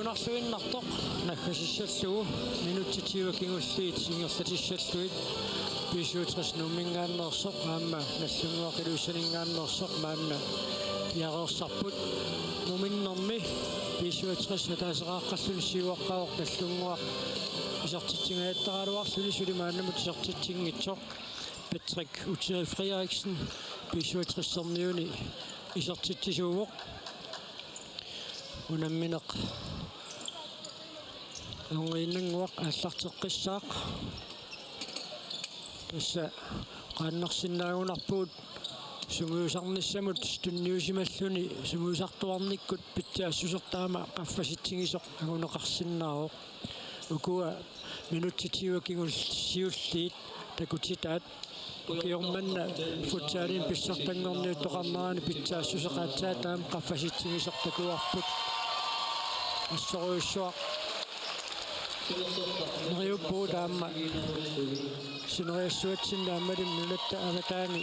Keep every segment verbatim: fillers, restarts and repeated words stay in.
Unarluinnartoq naggasissallugu minutsit tyve kingulliit ingerlatissallugit B syvogtres Nuumminngaanneersoq aamma Nagdlunguaq Ilulissaninngaanneersoq maanna piareersarput. Muminnermi B syvogtres ataaseqaaqqalluni siuaqqavoq Nagdlunguaq isertitsingajattaraaluarluni suli maannamut isertitsinngitsoq. Patrick Uteri Frederiksen B syvogtres-ermiuni isertitsisuuvoq. Unammineq ajornannguaq aallarteqqissaaq. Tassa qaannarsinnaagunarpugut sungiusarnissamut tunniusimalluni sungiusartuarnikkut pitsaassusertaa aamma qaffasitsigisoq anguneqarsinnaavoq. Ukua minutsit tyve kingulliit siulliit takutitaat. Ukioq manna futsalimi pissartanngorniuttoqarnerani pitsaassuseq aatsaat aamma qaffasitsigisoq takuarput. Assorujussuaq. Neriuppugut aamma sineriassuatsinni aammalu nunatta avataani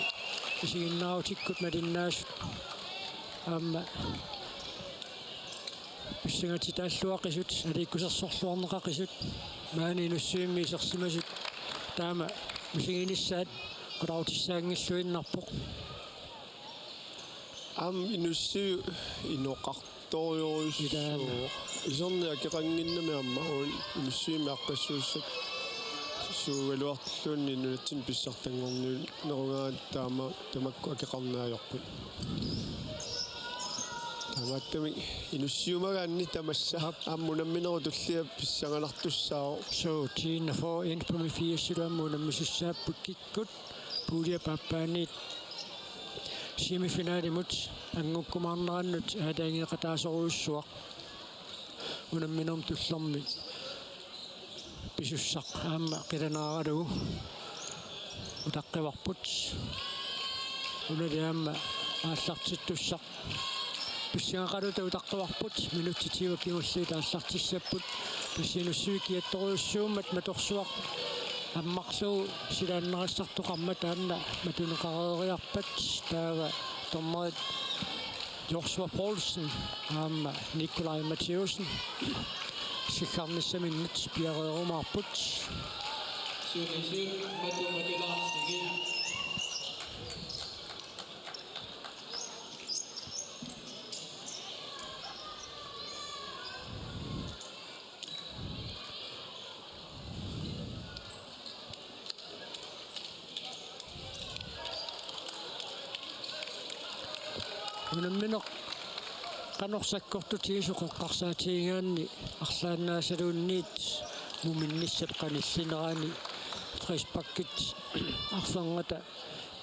isiginnaarutikkut malinnaasut aamma pissangatitaalluaqisut, aliikkusersorluarneqaqisut, maani Inussivimmi isersimasut taama misiginissaat qularutissaanngilluinnarpoq. Aamma Inussivik inoqartorujussuuvoq. Ilaana. Iserneq akeqannginnami aamma uani Inussivimmi aaqqissuussat suugaluartulluunniit nunatsinni pissartanngorniunnerugaanni taama tamakku akeqarneq ajorput. Taamaattumik Inussivimagaanni tamassa aamma unamminerup tullia pissanganartussaavoq. Suu, tiinna for ind på med firsilu aamma unammisussaapput kikkut puljip aappaaniit semifinalimut anngukkumaarnerannut aalajangeeqataasorujussuaq. Unamminermi tullermi pisussaq aamma qilanaaralugu utaqqivarput. Unali aamma aallartittussaq pissangaqaluta utaqqivarput, minutsit tyve kingulliit aallartissapput. Tassa Inussivik kiattorujussuummat matorsuaq ammarlugu silaannarissartoqarmat taanna matuneqareeriarpat, taava dommerit Joshua Poulsen aamma Nikolaj Matthæussen siggarnissaminnut piareerumaarput. Suunissut Matu Matu Larsen. Unammineq qanoq sakkortutigisoq eqqarsaatigigaanni arlaannaasaluunniit muminnissap qanillinerani frisparkit arferngata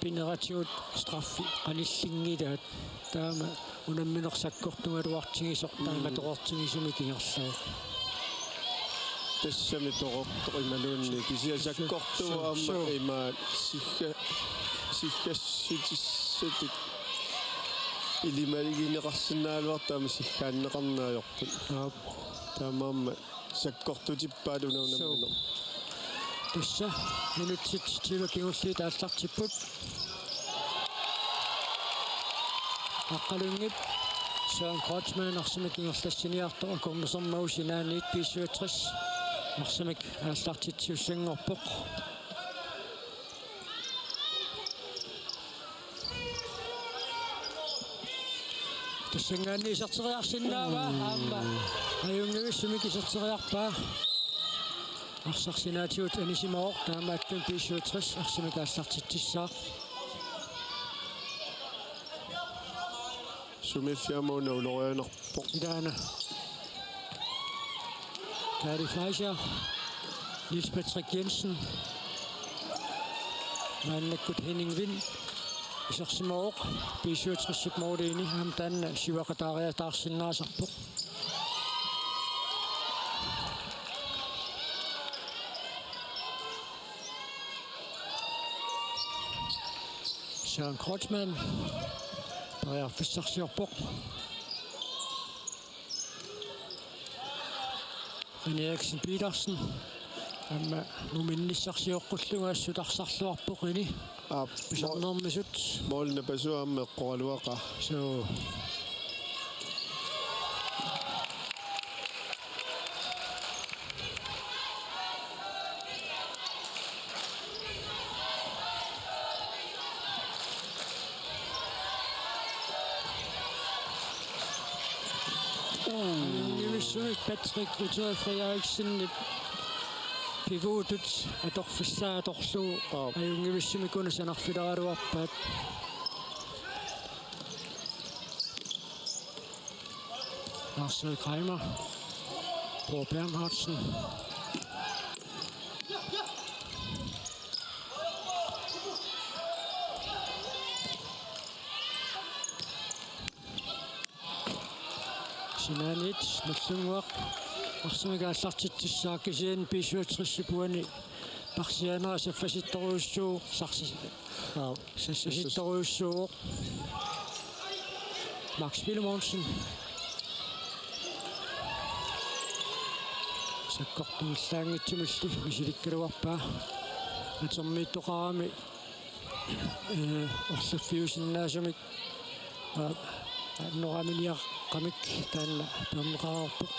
pineratigut straffi qanillinngilaat. Taama unammineq sakkortugaluartigisoq taama toqortigisumik ingerlavoq. Tassami toqortoq imaluunniit kisianni sakkortuvoq aamma ima sigga-, siggassutissatut ilimaligineqarsinnaagaluartoq aamma siggaanneqarneq ajorput. Aap. Taamaammat sakkortutippaat una unammineq. Tassa minutsit tyve kingulliit aallartipput. Aqqalunngip Søren Kreutzmann arsamik ingerlassiniartoq akornusermagu sinaaniit B syvogtres arsamik aallartitsisussanngorpoq. Tassanngaanniit iserteriarsinnaavaa aamma ajunngivissumik iserteriarpaa. Arsaq sinaatigut anisimavoq, taamaattumik B syvogtres arsamik aallartitsissaaq. Sumiiffiama una ulorianarpoq. Ilaana. Kaali Fleischer, Niels Patrick Jensen, maannakkut Henning Wind isersimavoq B syvogtres-ip måliini, aamma taanna siuaqataariataarsinnaasarpoq. Søren Kreutzmann periarfissarsiorpoq. René Eriksen Petersen aamma muminnissarsi oqqullunga assut arsarluarpoq ini. Aap, pisarnermisut. Mål-, målip napasua aamma eqqoraluaqaa. Suu. Ajunngivissumik Patrick Utøya Frederiksenip pivuutut atorfissaa atorlugu. Aap. Ajunngivissumik una sanarfileraluarpaat. Lars Erik Reimer. Bror Bernhardsen. Sinaaniit Nagdlunguaq arsamik aallartitsissaaq, kisianni B syvogtres-ip uani parsianera saffasittorujussuuvoq, sarsi-, Aap. saffasittorujussuuvoq. Max Filemonsen. Sakkortumillaanngitsumilli misilikkaluarpaa. Atermiittoqarami, ee, orlaffiusinnaasumik, aa, annoraaminiaqqamik taanna peerneqareerpoq.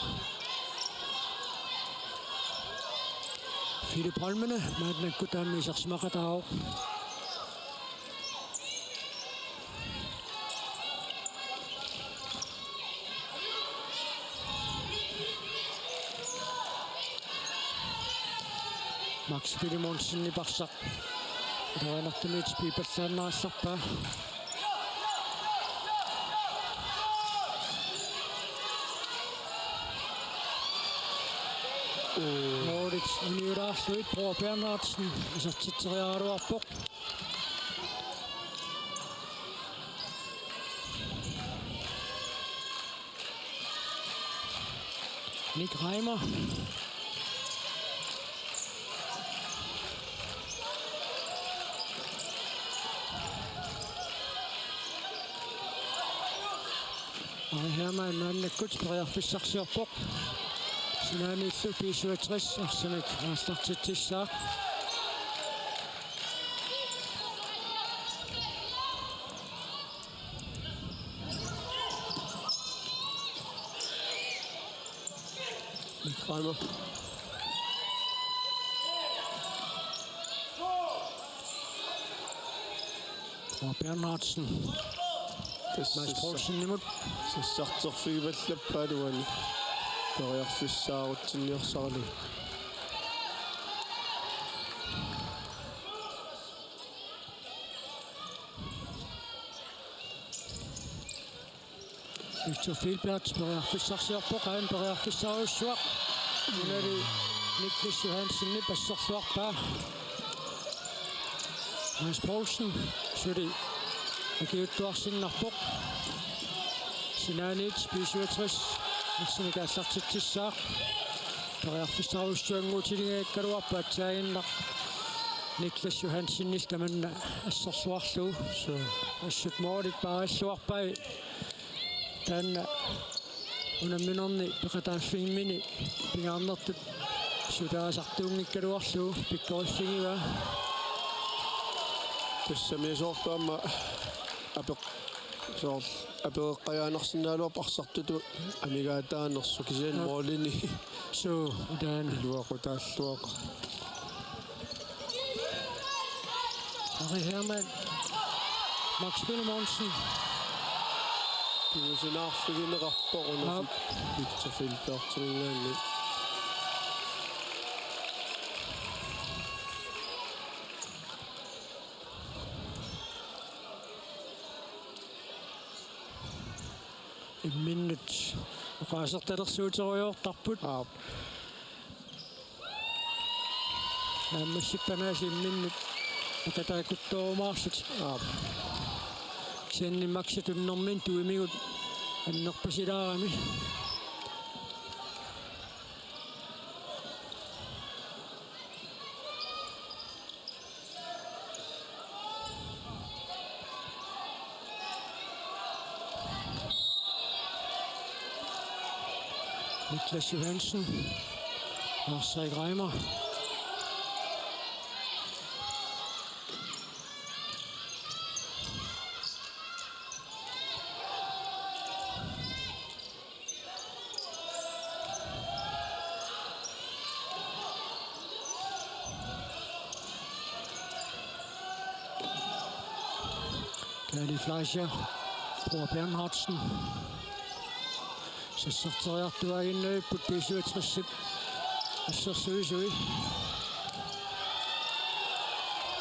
Philip Holmene maannakkut aamma isersimaqataavoq. Max Filemonsenip arsaq. Aluaanartumiit pipallaannarallarpaa. Målit uniulaarlugit Bror Bernhardsen isertitseriaraluarpoq. Nick Reimer. Ari Hermann maannakkut periarfissarsiorpoq. Sinaaniillu B syvogtres arsamik aallartitsissaaq. Nick Reimer. Bror Bernhardsen. Tassa Mads Poulsenimut. Sassarterfigivallappaa uani. Periarfissaarutsinniarsaralugu. Victor Filbert periarfissarsiorpoq, aamma periarfissarujussuaq. Unali Niklas Johansenip asserluarpaa. Mads Poulsen suli akiuuttuarsinnarpoq. Sinaaniit B syvogtres arsamik aallartitsissaaq. Periarfissarujussuanngutilinngikkaluarpoq, aatsaannguaq Niklas Johansenip tamanna asserluarlugu. Suu. Assut målit paarilluarpai. Taanna unamminerni peqataaffimminni pingaarnertut sulaasartuunngikkaluarlugu pikkoriffigivaa. Tassami soorlu aamma apeq-, soorlu apereqqajaannarsinnaagaluarpoq arsartutut amigaataanersoq kisianni Aap. Målini. Suu, taanna. Iluaqutaalluaqaaq. Ari Hermann. Max Filemonsen. Kingusinaarfigineqarpoq una. Aap. Victor Filbertiminngaanniit. Imminnut oqaasertalersuuterujoortarput. Aap. Naammassippanaasi imminnut peqataakkuttorumaarlutik. Aap. Kisianni maksa tunnermini tuimigut annerpasilaarami. Niklas Johansen. Lars Erik Reimer. Kaali Fleischer, Bror Bernhardsen. Sassarteriartuaaginnavipput B syvogtresip assersuisui.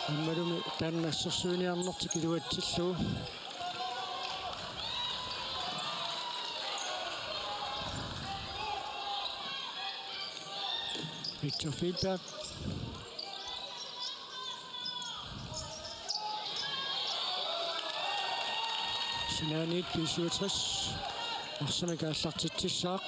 Aammalumi taanna assersuiniarnertik iluatsillugu. Victor Feldberg. Sinaaniit B syvogtres arsamik aallartitsissaaq.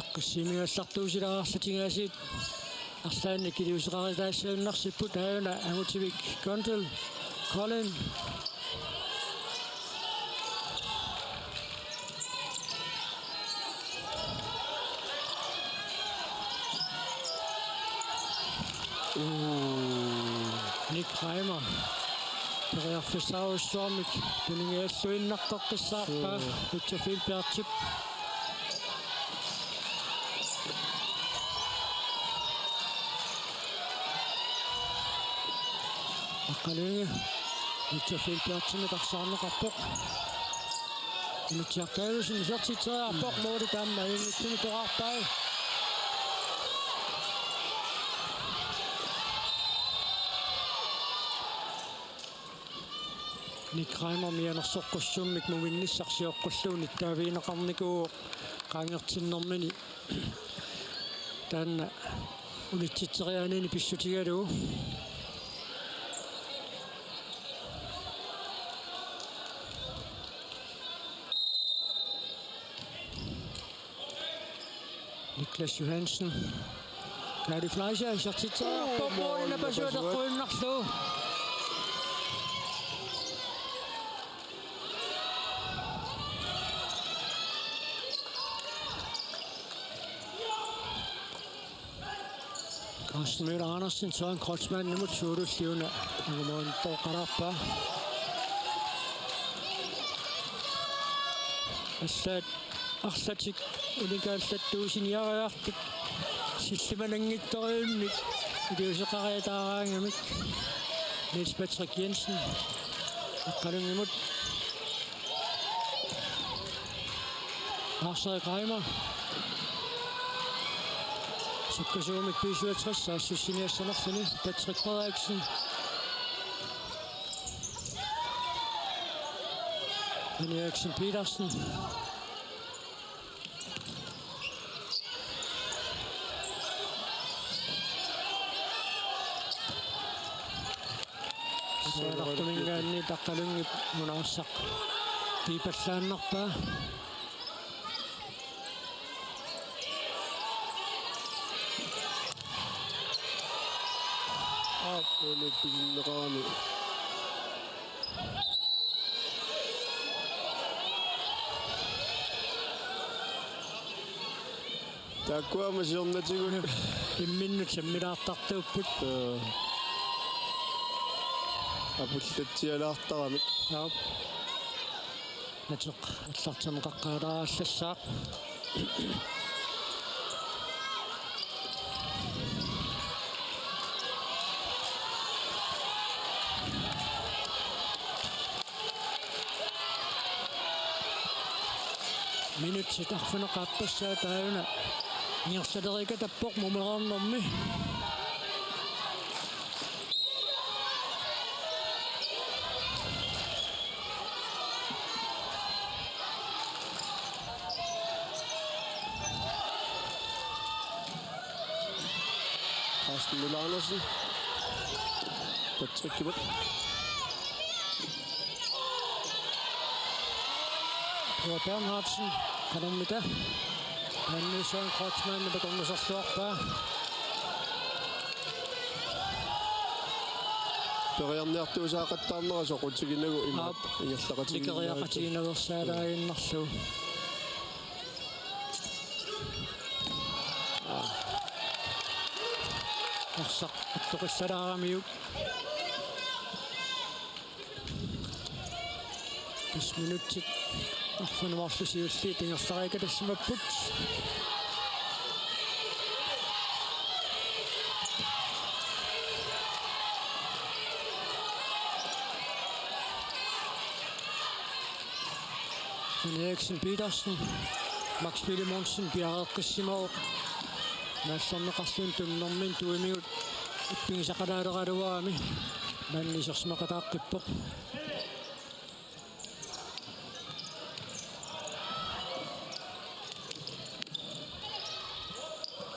Eqqissimigallartuusilaarlutik aasiit arlaannik iliuuseqaritaassagunarsipput, taanna Angutavik Kondel, Kolding. Uu. Nick Reimer. Periarfissaarujussuarmik tuniniaalluinnartoqqissaarpaa. Suu. Victor Feldbergip. Aqqalunngi Victor Feldbergimit arsaarneqarpoq. Inutsiaq Davidsen isertitseriarpoq, måli taama ajunngitsumik toqqarpai. Nick Reimer mianersoqqussummik muminnissaq sioqqullugu nittaavigineqarnikuuvoq qaangertinnermini. Taanna unitsitseriaanini pissutigalugu. Niklas Johansen. Kaali Fleischer isertitseriarpoq, oh, målip napasuat eqquinnarlugu. Carsten Møller Andersen, Søren Kreutzmannimut suululliuna angumoortoqalaarpaa. Allaat arlatik unikaallattuusiniariartut sillimananngitsorujummik iliuuseqariataaraangamik. Niels Patrick Jensen Aqqalunngimut. Lars-Erik Reimer. Sukkasuumik B syvogtres saassussiniassanerluni. Patrick Frederiksen. Henrik Eriksen Petersen. Soorartuminngaanniit Aqqalunngip munaassaq piipallaannarpaa. Aap, uani pisinneqarami. Taakkua aamma siornatigut. Imminnut sammilaartartuupput. Aa. Apullatsialaartaramik. Aap. Nateq allartinneqaqqaalaarallassaaq. Minutsit arfineq-aappassaat taanna ingerlalerikatappoq mumereernermi. Carsten Møller Andersen. Patrickimut. Peter Bernhardsen. Qanormita. Maanna Søren Kreutzmann akornuserluarpaa. Periarniartuusaaqattaarnera soqutiginagu imaat. Aap. Ingerlaqatigiinnagu. Nikeriaqatigiinnaveersaalaaginnarlugu. Arsaq attoqissalaaramiuk. Tassa minutsit arfineq-marluk siulliit ingerlareerikatassimapput. Eriksen Petersen, Max Filemonsen piareeqqissimavoq. Naallerneqarluni tunnermini tuimigut ippigisaqalaaleraluarami maanna isersimaqataaqqippoq.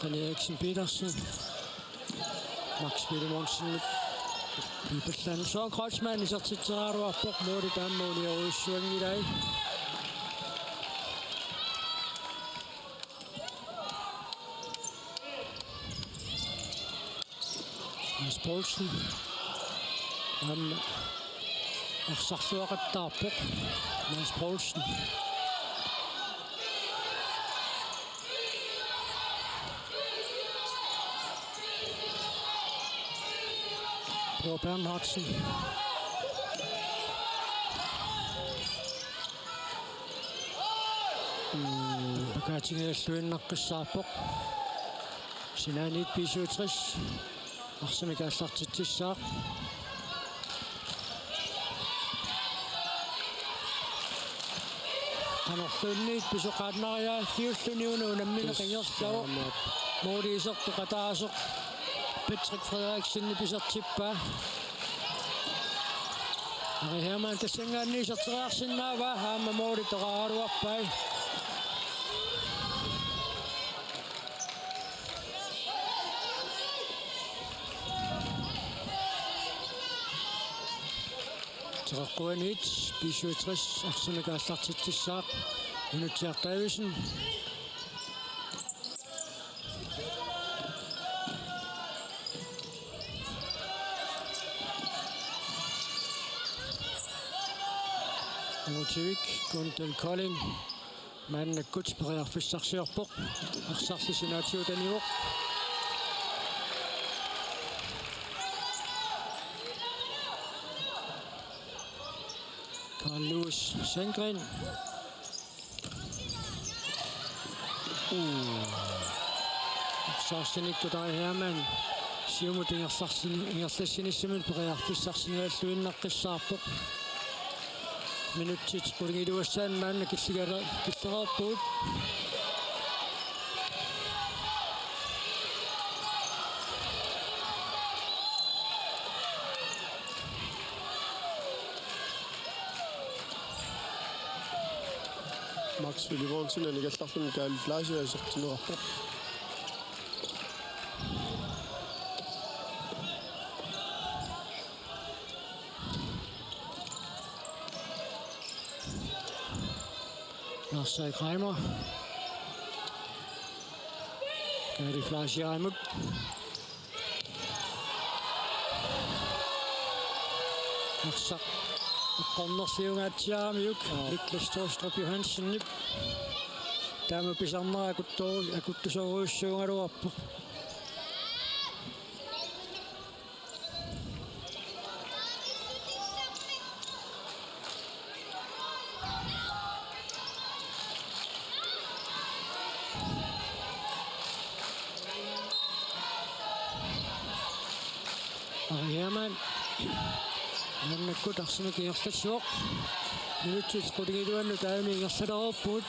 Eriksen Petersen. Max Filemonsen. Ipallan Søren Kreutzmann isertitseraluarpoq, måli taama uniorujussuanngilai. Mads Poulsen. Aamma arsarluaqattaarpoq. Mads Poulsen. Bror Bernhardsen. Mm, pakaatigigalluinnaqqissaarpoq. Sinaaniit B syvogtres arsamik aallartitsissaaq. Qanorluunniit pisoqaannariaaffiulluni una unammineq ingerlavoq. Måli isertoqataasoq Patrick Frederiksenip isertippaa. Ari Hermann tassanngaanniit iserteriarsinnaavaa, aamma måli toqaraluarpai. Teqeqquaniit B syvogtres arsamik aallartitsissaaq. Minutsiartaavisen. Utivik, Gundel Kolding. Maannakkut periarfissarsiorpoq. Arsarli sinaatigut anivoq. Carl Louis Sandgren. Uu. Saarsinik Kutai Hermann. Siumut ingerlarsin-, ingerlassinissamut periarfissarsiorluinnaqqissaarpoq. Minutsit qulingiluassaanni maanna killigala-, killeqarpugut. Max Filemonsen anigallarluni Kaali Fleischer isertinneqarpoq. Lars Erik Reimer. Kaali Fleischerimut. Arsaq eqqornersiungaatsiaramiuk. Niklas Tolstrup Johansenip. Taama pisarnera akuttu-, akuttusorujussuugaluarpoq. Ari Hermann. Maannakkut arsamik ingerlassivoq. Minutsit qulingiluannut taavami ingerlalereerpugut.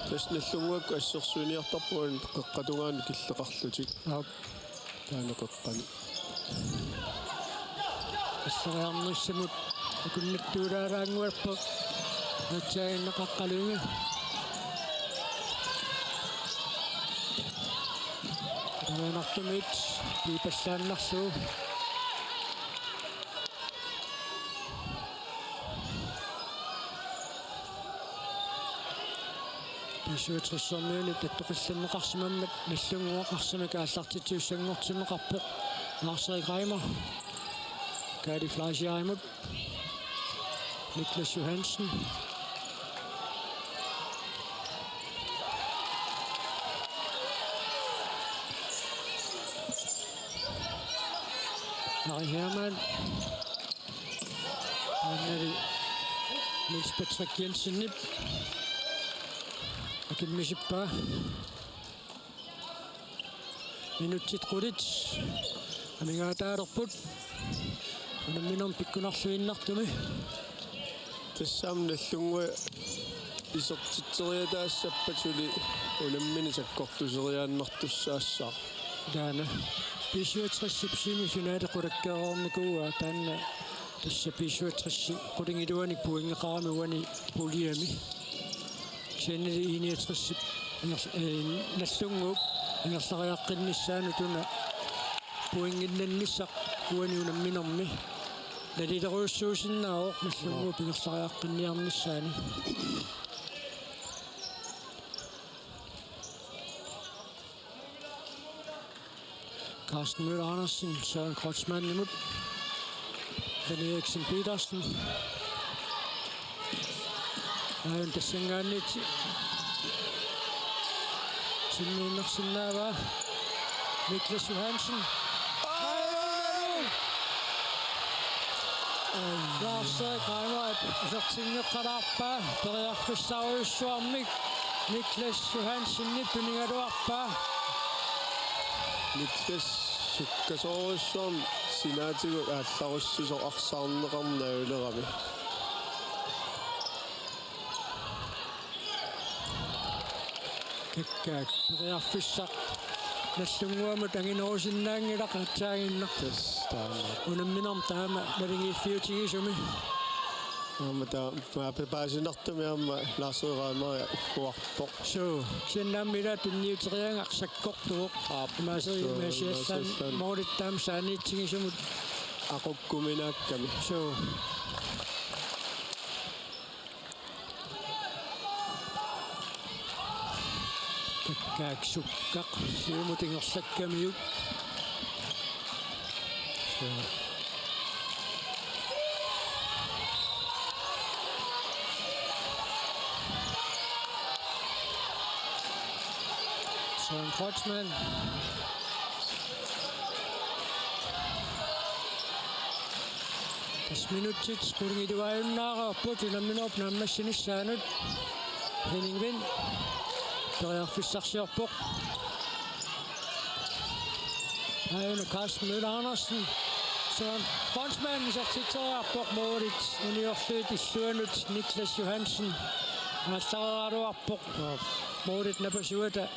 Tassa Nagdlunguakkut assersuiniartarput qeqqata tungaanut killeqarlutik. Aap. Taanna qeqqani. Asseriarnissamut akunnattuulaaraannguarpoq. Atsaaginnaqaqqalugu. Tamanartumit piipassaannarlugu. B syvogtres-ermiunit attoqillanneqarsimammat Nagdlunguaq arsamik aallartitsisussanngortinneqarpoq. Lars Erik Reimer. Kaali Fleischerimut. Niklas Johansen. Ari Hermann. Anneli Niels Patrick Jensenip akimmisippaa. Minutsit qulit amigaataalerput unamminermi pikkunarluinnartumi. Tassami Nagdlunguaq isertitseriataassappat suli unammineq sakkortuseriaannartussaassaaq. Taanna B syvogtres-ip semifinale qulakkeereernikuuaa, taanna tassa B syvogtres-ip qulingiluanik pointeqarami uani puljemi. Kisiannili I niogtres-ip inger-, eh, Nagdlunguup ingerlariaqqinnissaanut una pointinnannissaq uani unamminermi. Nalilerujussuusinnaavoq Nagdlunguup ingerlariaqqinniarnissaani. Carsten Møller Andersen, Søren Kreutzmannimut, Dan Eriksen Petersen. Aajuna tassanngaanniit sinniinnarsinnaavaa Niklas Johansen. Lars Erik Reimer isertinngeqqalaarpaa, periarfissarujussuarmik Niklas Johansenip tunigaluarpaa. Niklas sukkasoorujussuarmik sinaatigut aallarussusoq arsaarneqarneq ajulerami. Kakkaak periarfissaq Nagdlunguamut anginerusinnaanngilaq, aatsaaginnaq. Tassa taama. Unamminermi taama naligiiffiutigisumi. Aamma taava paasinartumi aamma Lars Erik Reimer uarpoq. Suu, kisianni aamma ila tunniuteriagaq sakkortuvoq. Aap. Imaaseri-, suu, imaasiallaan, imaasiallaan moolit taama saaniitigisumut. Aqukkuminaakkami. Suu. Kakkaak sukkaq siumut ingerlakkamiuk. Søren Kreutzmann. Tassa minutsit qulingiluaajunnaarput unamminerup naammassinissaanut. Henning Vind periarfissarsiorpoq. Aajuna Carsten Møller Andersen. Søren Kreutzmann isertitseriarpoq, målit uniorlugit illuanut Niklas Johansen aallareeraluarpoq. Målit napasuata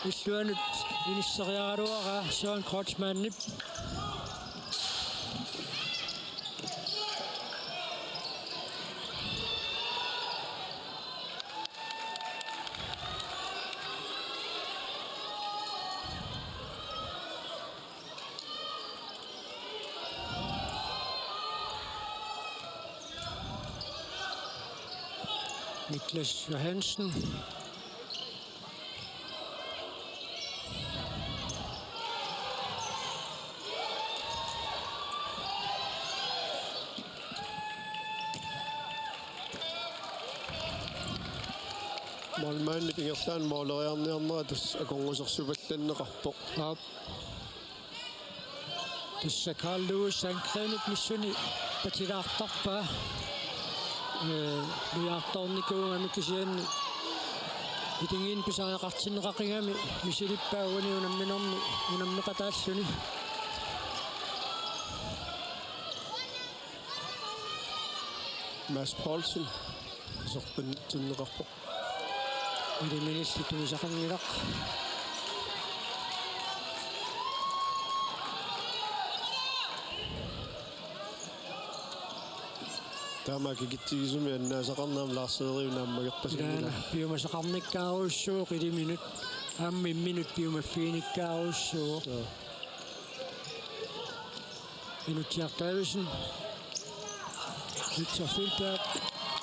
illuanut inisseriaraluaraa Søren Kreutzmannip. Niklas Johansen. Målmandip ingerlaannaq måleriarniarnera tassa akornusersuupallanneqarpoq. Aap. Tassa Carl Lewis Sandgrenip missaani patilaartarpaa. Ee, nujaartoornikuugami kisianni itigiinnaq pisariaqartinneqaqigami misilippaa uani unamminermi unammeqataalluni. Mads Poulsen isertinneqarpoq. Iliminilli tunisaqanngilaq. Taama akikitsigisumik annaasaqarneq aamma Lars Erik naammagerpasinngilaa. Ilaana piumasaqarnikkaarujussuuvoq iliminut. Aamma imminut piumaffiginikkaarujussuuvoq. Suu. Inutsiaq Davidsen. Victor Filberg.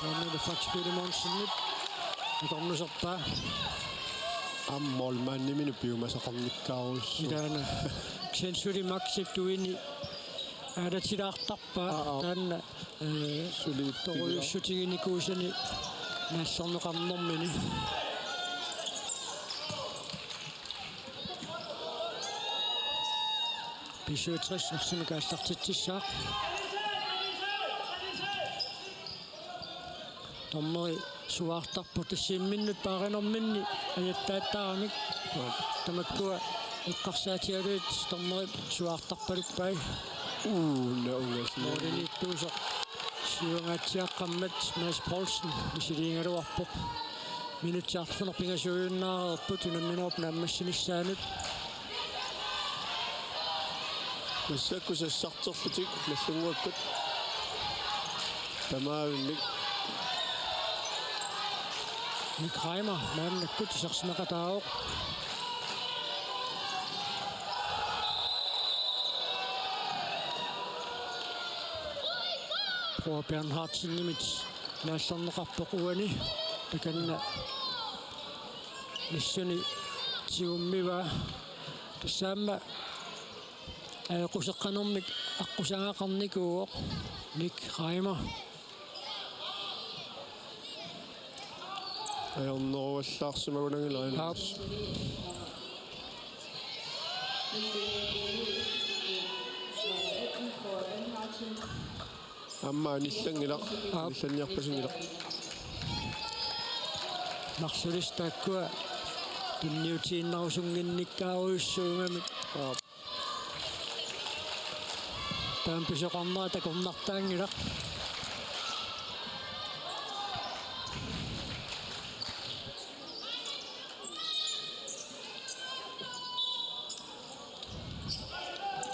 Taannalu Fax Filemonsenip akornuserpaa. Aamma målmandiminut piumasaqarnikkaarujussuuvoq. Ilaana. Kisianni suli Maxip tuini aalatilaartarpaa. Aa, aa. Taanna, ee, suli torujussutiginikuusani naallerneqarnermini. B syvogtres arsamik aallartitsissaaq. Dommeri suaartarpoq tassa imminnut paarinerminni ajattaattaramik. Tamakkua Eqqarsaatigalugit dommerit suaartarpaluppai. Uuna ungasii. Målimiittuusoq siuangaatsiaqqammat Mads Poulsen misiliigaluarpoq. Minutsit arfineq-pingasuujunnaareerput unamminerup naammassinissaanut. Massakkut sassarterlutik Nagdlunguakkut. Tamaavimmik. Nick Reimer maannakkut isersimaqataavoq. Bror Bernhardsenimit naallerneqarpoq uani. Takanna missuni tigummivaa. Tassa aamma ajoquseqqanermik aqqusagaqarnikuuvoq Nick Reimer. Ajorneruallaarsimagunanngilaq. Aap. Aamma anillanngilaq. Aap. Anillanniarpasinngilaq. Marluk taakkua tunniutiinnarusunnginnikkaarujussuugamik. Aap. Taama pisoqarnera takornartaanngilaq.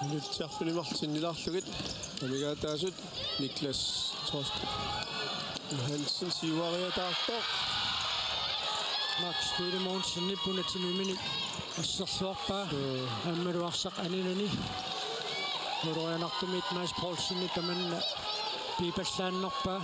Minutsit arfineq-marluk sinnilaarlugit amigaataasut Niklas Trost Hansen siuariataartoq. Max Filemonsenip una timiminik assersuarpaa. Mm. Aammalu arsaq aninani. Ulorianartumit Mads Poulsenip tamanna piipallaannarpaa.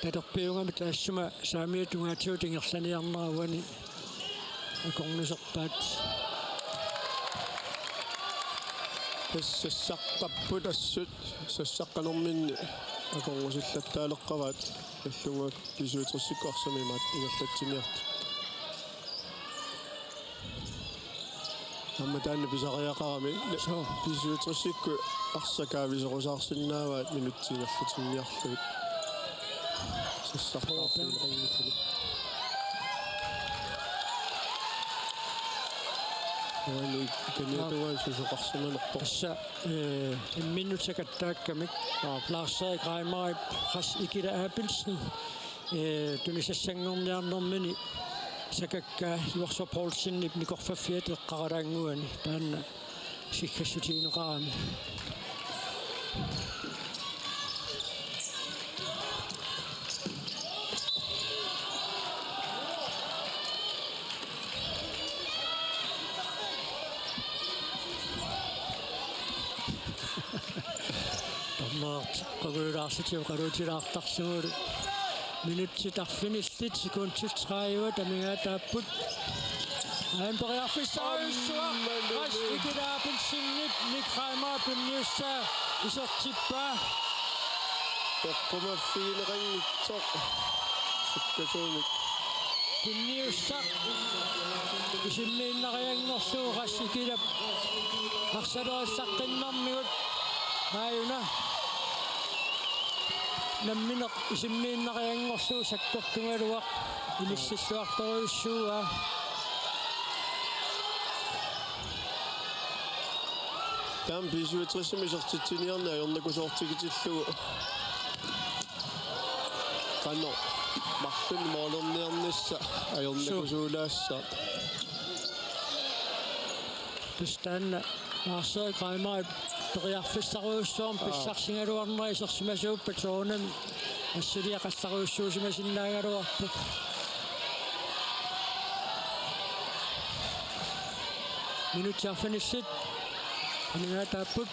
Talerpiugami taassuma saamiata tungaatigut ingerlaniarnera uani akornuserpaat. Tassa sassaqqapput assut, sassaqqanerminni akornusillattaaleqqavaat Nagdlunguakkut B syvogtresikkut arsamik imaattoq ingerlatsiniartut. Aamma taanna pisariaqarami. Suu. B syvogtresikkut arsaq kaavisorusaarsinnaavaat minutsit ingerlatinniarlugit. Sassartaarfigineqanngitsumik. Uani kaniatungaan susoqarsimanerpoq. Tassa, eh, imminnut sakattaakkamik. Aap. Lars-Erik Reimerip Ras Ikila Abelsen. Ee, tunisassanngorniarnermini sakakkaa Juarso Poulsenip nikorfaffiata eqqaralaannguani taanna siggassutigineqarami. Dommerit qungujulaarlutik oqaluutilaartarlugulu. Minutsit arfinillit sekundit tredive amigaataapput. Aamma periarfissarujussuaq. Aamma Ras Ikila Abelsenip Nick Reimer tunniussaa isertippaa. Eqqumaffigineqanngitsoq. Sukkasuumik. Tunniussaq isimmiinnarianngorlugu Ras Ikilap arsalerissaqqinnarmigut aajuna nammineq isimmiinnarianngorlugu sakkortugaluaq inissilluartorujussuuaa. Taama B syvogtresimi isertitsiniarneq ajornakusoortigitillugu. Qanoq marlunnik målerniarnissaq ajornakusuulaassaaq. Tassa taanna Lars-Erik Reimerip periarfissarujussuarmik. Aa. Pissarsigaluarnera isersimasuuppat soorunami assulia qallarujussuusimasinnaagaluarpoq. Minutsit arfinillit amigaataapput.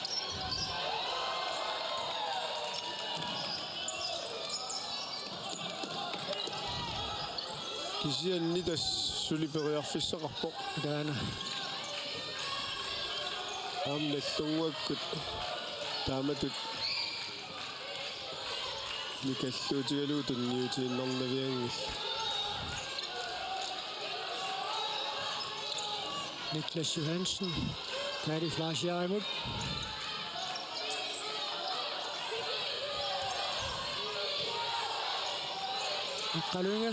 Kisianni tassa suli periarfissaqarpoq. Taanna. Aamma Nagdlunguakkut taamatut nikalluutigalugu tunniutiinnarnavianngillat. Niklas Johansen, Kaali Fleischarimut. Aqqaluinga.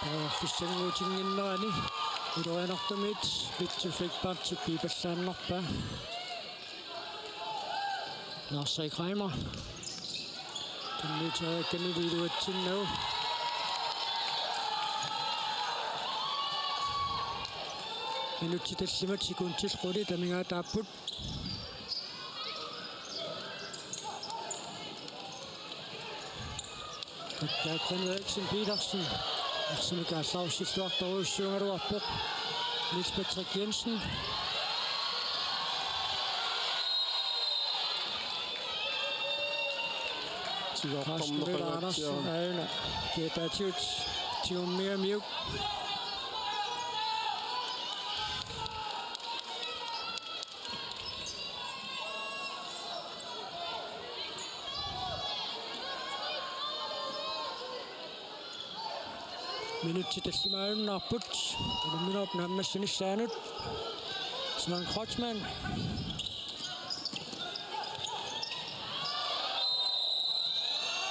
Periarfissannguutinnginnerani ilorianartumiit Vittus Ekberg pipallaannarpaa. Lars Erik Reimer. Tunniuteriakkani iluatsinnagu. Minutsit tallimat sekundit qulit amigaataapput. Kristian Eriksen Petersen. Arsamik aallarussilluartorujussuugaluarpoq. Niels Patrick Jensen. Tigoqqammeqangaatsiarami. Rasmus Andersen aajuna. Kiataatigut tigummigamiuk. Minutsit tallimaajunnaarput unamminerup naammassinissaanut. Søren Kreutzmann.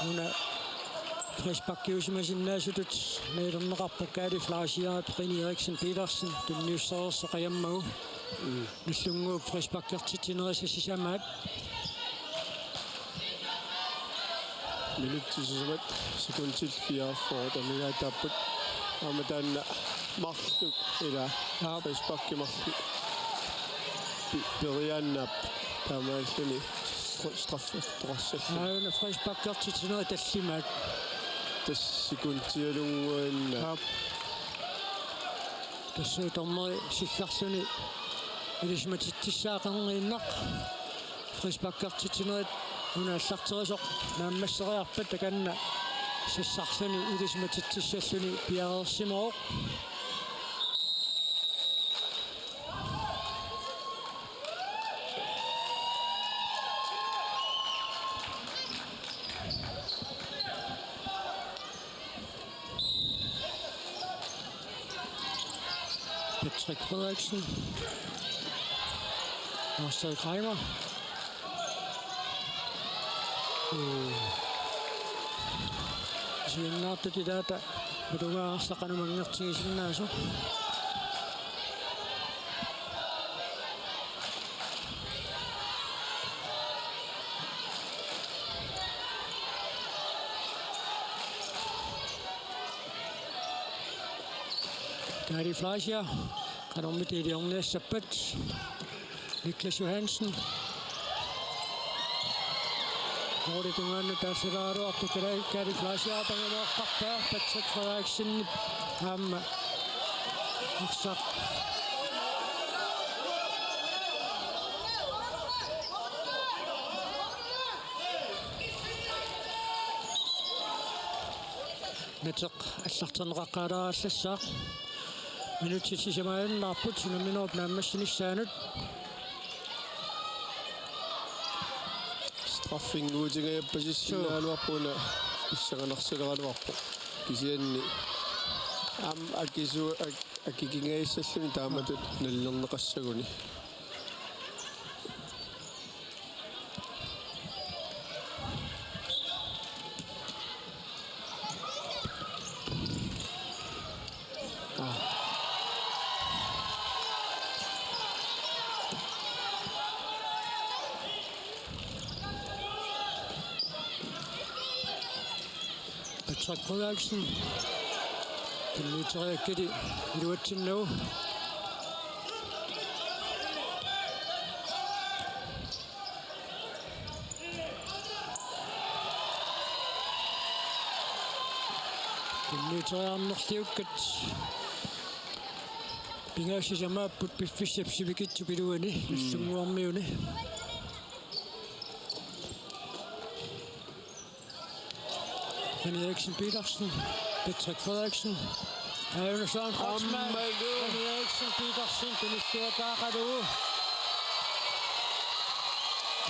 Una frisparkiusimasinnaasutut nalilerneqarpoq Kaali Fleischerip René Eriksen Petersen tunniussereersoq ajammagu. Nallunnguup frisparkertitsinerisa sisamaat. Minutsit sisamat sekundit fireogfyrre amigaataapput. Aamma taanna marluk ila. Aap. Frisparki marluk. Pi-, periaannaap taamaalilluni str-, straffeqartoqassalluni. Aana frisparkertitsinerit tallimaat. Tassa sekundialunnguinnaq. Aap. Tassa dommeri siggarluni ilisimatitsissaaqarniinnaq. Frisparkertitsinerit una aallarterisoq naammasseriarpat takanna sassarluni ilisimatitsissalluni piareersimavoq. Patrick Frederiksen. Lars Erik Reimer. Uu. Siannaartut ilaata matungaarsaqqanumanngertigisinnaasoq. Kaali Fleischer, qanormita iliorniassappat. Niklas Johansen. Målip tungaanut taaseraluartoq Kaali, Kaali Fleischer apangaluartarpaa, Patrick Frederiksen aamma arsaq. Nateq allarterneqaqqaalaarallassaaq. Minutsit sisamaajunnaarput unamminerup naammassinissaanut. Straffinnguutingajappasissinnagaluarput una pissanganarsileraluarpoq. Kisianni aamma akisu-, ak-, akikingajassallugu taamatut nalilerneqassaguni. Patrick Frederiksen. Tunniuteriakkali iluatsinnagu. Tunniuteriarnerliukkat. Pingasut sisamaapput piffissap sivikitsup iluani, mm, Nagdlunguarmiuni. René Eriksen Petersen, Patrick Frederiksen. Aajuna Søren Kreutzmann. Aammalu. René Eriksen Petersen, tunniussiataaqalu.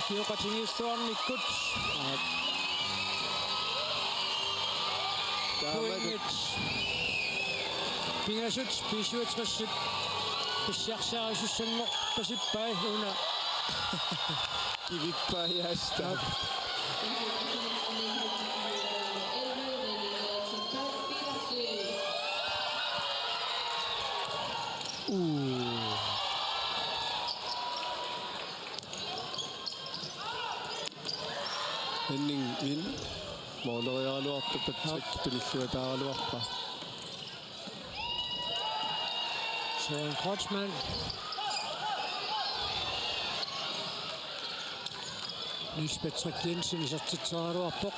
Ikioqatigiilluarnikkut. Aap. Taamaat. Pointit. Pingasut B syvogtres-ip Pissiarsiarisussanngorpasippai una. Kivippai aasta. Uu. Henning Vind. Måleriaraluartoq Patrick pinilluataaraluarpaa. Søren Kreutzmann. Niels Patrick Jensen isertitseraluarpoq.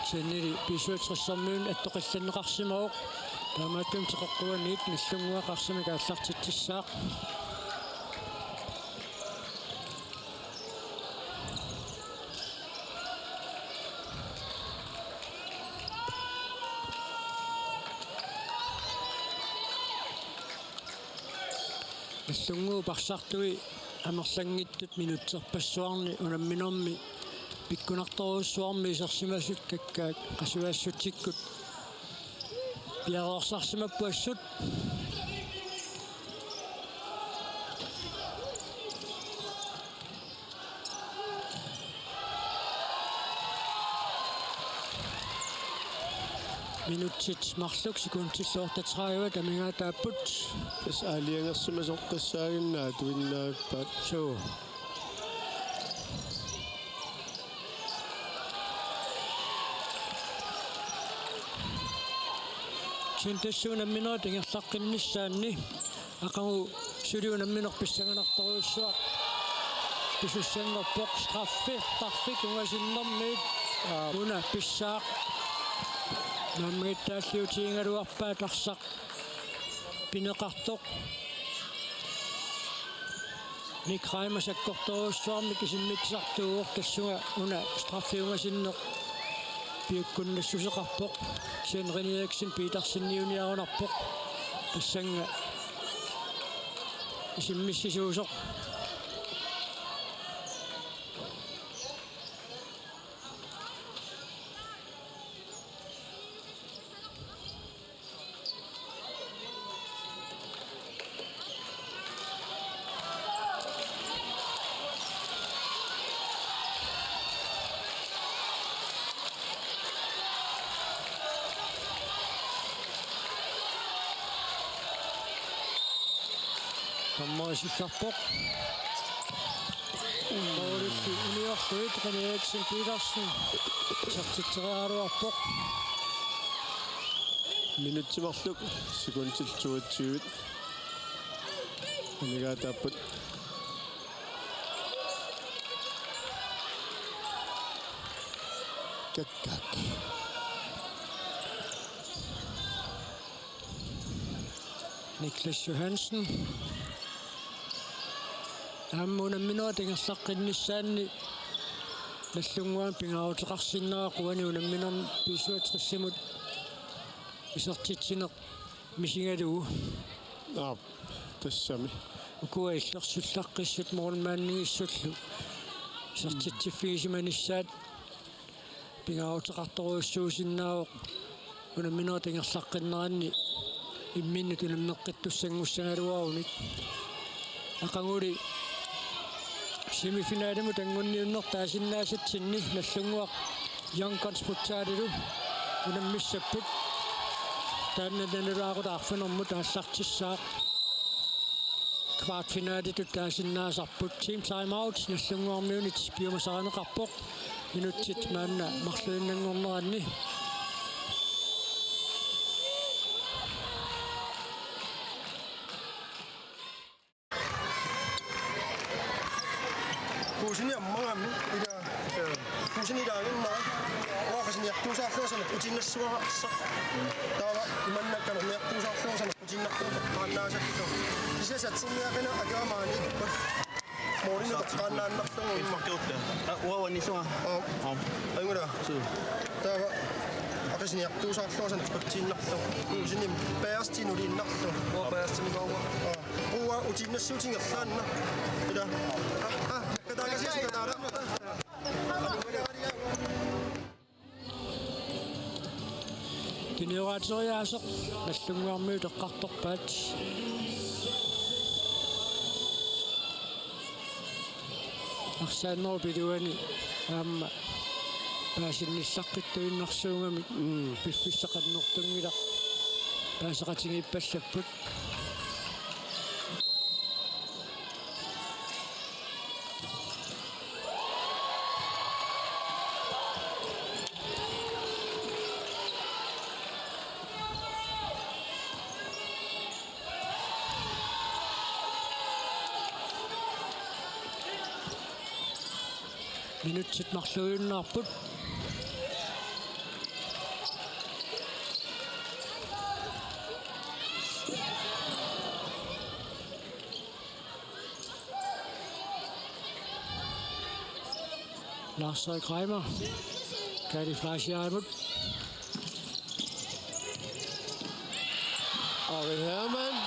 Kisiannili B syvogtres-ermiunit attoqqillanneqarsimavoq. Taamaattumik teqeqquaniit Nagdlunguaq arsamik aallartitsissaaq. Nagdlunguup arsartui amerlanngitsut minutserpassuarni unamminermi pikkunartorujussuarmik isersimasut kakkaak qasuassutsikkut piareersarsimapput assut. Minutsit marluk sekundillu otteogtredive amigaataapput. Tassa aalajangersimasoqassaaginnarpoq atuinnaappat. Suu. Kisianni tassa unamminerit ingerlaqqinnissaanni aqagu suli unammineq pissanganartorujussuaq pisussanngorpoq. Straffi, straffik ungasinnermiit. Aap. Una pissaaq. Naammagittaalliutigigaluarpaat arsaq pineqartoq. Nick Reimer sakkortoorujussuarmik isimmitsisartuuvoq, tassunga una straffi ungasinneq piukkunnassuseqarpoq. Kisianni René Eriksen Peterseniuniarunarpoq. Tassannga isimmissisuusoq. Dommerit siullerpoq. Målillu uniorlugu René Eriksen Petersen isertitseriaraluarpoq. Minutsit marluk sekundillu toogtyve amigaataapput. Kakkaak. Niklas Johansen. Aamma unamminerit ingerlaqqinnissaanni Nagdlunguami pingaaruteqarsinnaavoq uani unamminermi B syvogtres-imut isertitsineq misigalugu. Aap, tassami. Ukua illersullaqqissut målmandigissullu isertitsiffigisimanissaat pingaaruteqartorujussuusinnaavoq unamminerit ingerlaqqinneranni imminnut unammeqqittussanngussangaluarunik. Aqaguli semifinalimut anngunniunnertut taasinnaasatsinni Nagdlunguaq Young Guns Futsalilu unammissapput. Taanna nalulaaquttap arfinermut aallartissaaq. Kvartfinalitut taasinnaasarput. Team timeout Nagdlunguarmiunit piumasarineqarpoq. Minutsit maanna marluinnanngorneranni. Kuusini ammagami ila, eh, kuusini ilaaginnarpoq. Uanga qasiniartuusaarlugu sanaqutiinnassuassaq. Taava imannak kanorniartuusaarlugu sanaqutiinnarlugu qaannaasarlugu. Kisianni satserniaqinaq akeqqa maaniippoq. Målinik toqqaannaannarlugu. Innartuutta. Aa, uanga uannisunga. Aap. Aap. Ajunngilaq. Suu. Taava qasiniartuusaarlugu sanaqutiinnarlugu. Kuusini paastinut innarlugu. Uanga paastinut uanga. Aap. Uanga utiinnassuutingerlaanna. Ila. Aa, aa, kataakasiisi kataala. Tinioraateriaaseq Nagdlunguarmiut eqqartorpaat. Saannerup iluani aamma paasinnissaqqittuinnarsuugamik. Mm. Piffissaq annertunngilaq. Paaseqatigiippallapput. Minutsit marluinnarput. Lars Erik Reimer. Kaali Fleischer imod. Ari Hermann.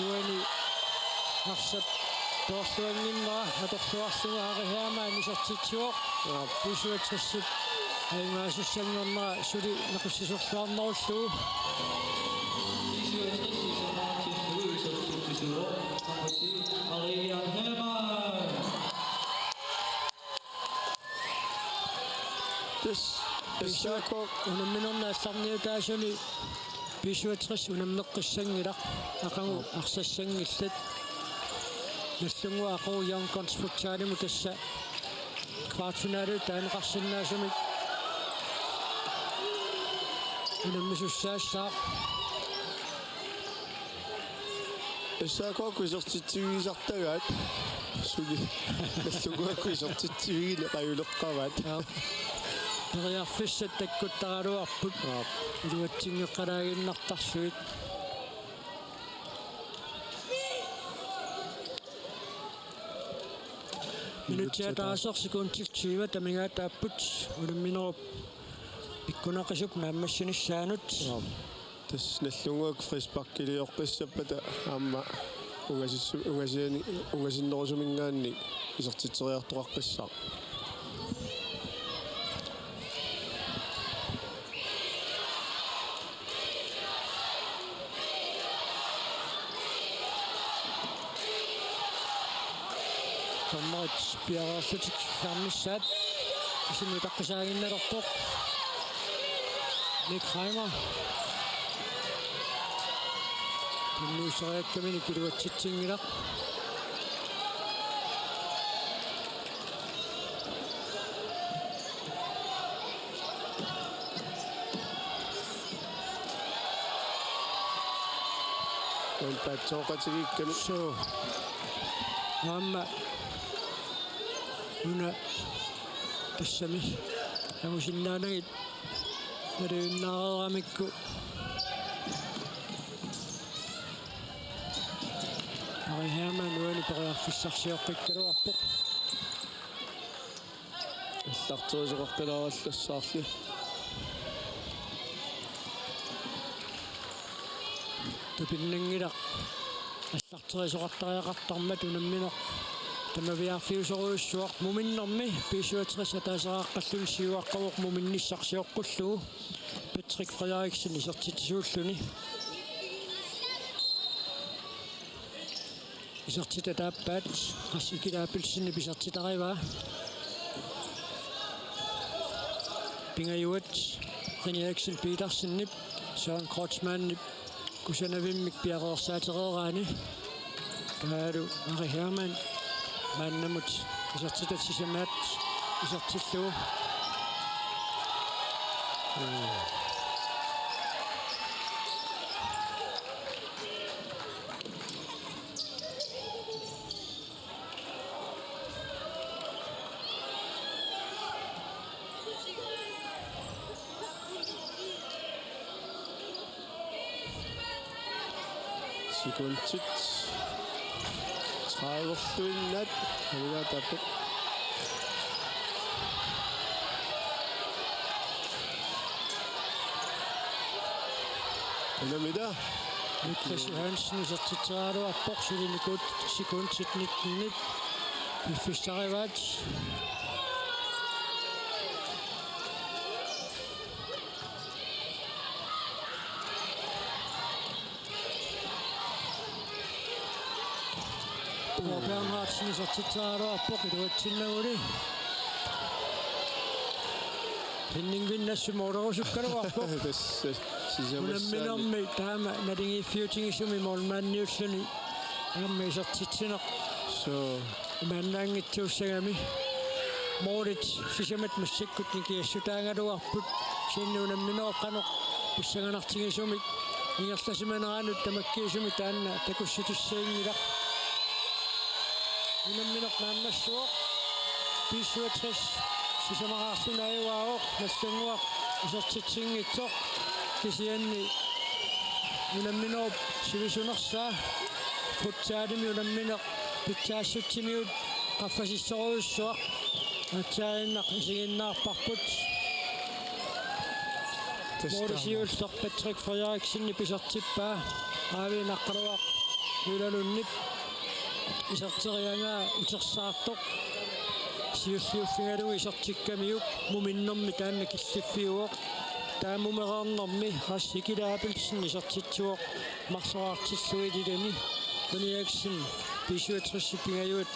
Uani arsap toorluannginnera atorluarlugu Ari Hermann isertitsivoq. Ja. B-syvogtresip ajugaassanngornera suli naqissisorluarnerullugu. B-syvogtres isertitsivoq. Nummer ti, Ari Hermann. Tassa S A K unamminerni aallarniutaasuni B-syvogtres unammeqqissanngilaq, aqagu arsassanngillat. Nallunnguaq aqagu Young Guns Futsalimut tassa kvartfinalemi taaneqarsinnaasumik unammisussaassaaq. S A K-kkut isertitsivigisartagaat. Suli. Nallunnguakkut isertitsivigineq ajuleqqavaat. Aap. Periarfissat takkuttaraluarput. Aap. Iluatsinngeqqalaaginnartarlugit. Minutsit ataaseq sekundit tyve amigaataapput unamminerup pikkunaqisup naammassinissaanut. Aap. Tassa Nallunnguaq frisparkilioqqissappata aamma ungasissu-, ungasiani-, ungasinnerusuminngaanniit isertitseriartoqaqqissaaq. Dommerit piareerlutik silarnissaat. Isummi utaqqisaaginnalerpoq. Nick Reimer. Tunniusseriakkaminik iluatsitsinngilaq. Uani paatsooqatigiikkami. Suu. Aamma una tassami angusinnaanagit naluinnaareeramikku. Ari Hermann uani periarfissarsioqqikkaluarpoq. Allarterisoqaqqilaarallassaarli. Tupinnanngilaq allarterisoqartariaqartarmat unammineq tamaviaarfiusorujussuaq muminnermi. B-syvogtres ataaseraaqqalluni siuaqqavoq muminnissarsioqqullugu. Patrick Frederiksen isertitsisuulluni. Isertitat aappaat, Lars Ikila Abelsenip isertitarivaa. Pingajuat René Eriksen Petersenip Søren Kreutzmannip kusanavimmik piareersaatereeraani. Taavalu Ari Hermann maannamut isertitat sisamaat isertillugu. Sekundit tredive-luinnaat amigaataapput. Unammitaa. Niklas Johansen isertitseriaraluarpoq, sulinikuut sekundit nittenit piffissarivaat. Bernhardsen isertitseraluarpoq iluatsinnaguli. Henning Vinnas målerusukkaluarpoq. Tassa sisamassaani. Unamminermi taama naligiiffiutigisumi målmandiulluni aamma isertitsineq. Suu. Imaannaanngitsuussagami. Målit sisamat massakkut nikiassutaagaluarput. Kisianni unamminerup qanoq pissanganartigisumik ingerlasimaneranut tamakkiisumik taanna takussutissaanngilaq. Unammineq naammassivoq. B syvogtres sisamaqarluni ajugaavoq, Nagdlunguaq isertitsinngitsoq. Kisianni unamminerup sivisunersaa futsalimi unammineq pitsaassutsimigut qaffasissorujussuaq. Aatsaannaq isiginnaarparput. Tassa målip siulleq Patrick Frederiksenip isertippaa. Aavi Naqqaluaq Jylanunip iserteriagaa utersaartoq. Siulliuffigalugu isertikkamiuk muminnermi taanna killiffiuvoq. Taava mumereernermi Rassi Kila Abelsen isertitsivoq marloriartillugit ilami. René Eriksen B syvogtres pingajuat,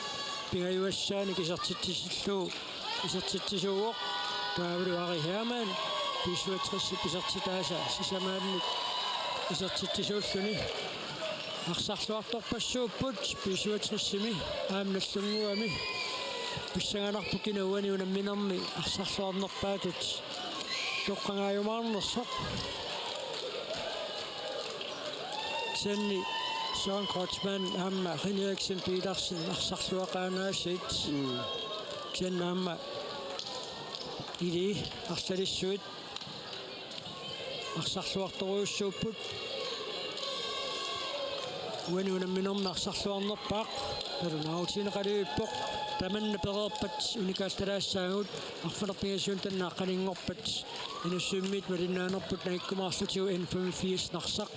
pingajuassaanik isertitsisillugu isertitsisuuvoq. Taavalu Ari Hermann B syvogtres isertitaasa sisamaannik isertitsisuulluni. Arsarluartorpassuupput B syvogtres-imi aamma Nagdlunguami. Pissanganarpoq kina uani unamminermi arsarluarnerpaatut toqqagaajumaarnersoq. Kisianni Søren Kreutzmann aamma René Eriksen Petersen arsarluaqaangaasiit. Mm. Kisianni aamma ili arsalissuit arsarluartorujussuupput. Uani unamminermi arsarluarnerpaaq nalunaarutigineqalerpoq. Tamanna pereerpat unikaallalaassaagut, arfineq-pingasunut taanna aqqaninngorpat Inussivimmiit malinnaanerput nagikkumaarlutigu N femogfirs Narsaq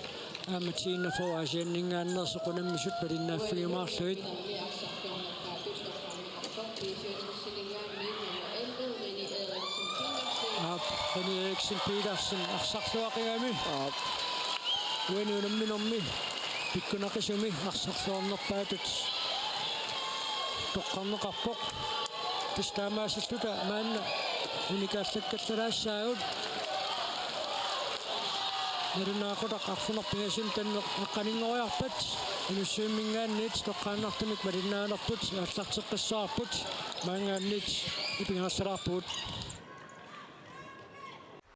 aamma T enogfyrre Aasianninngaanneersoq unammisut malinnaaffigiumaarlugit. Aap, René Eriksen Petersen arsarluaqigami. Aap. Uani unamminermi pikkunaqisumi arsarluarnerpaatut toqqarneqarpoq. Tassa taamaasilluta maanna unikaallakkallaalaassaagut. Nalunaaqutaq arfineq-pingasunut taanna aqqaninngoriarpat Inussivimminngaanniit toqqaannartumik malinnaanerput aallarteqqissavarput, maanngaanniit nipinngaartalaarpugut.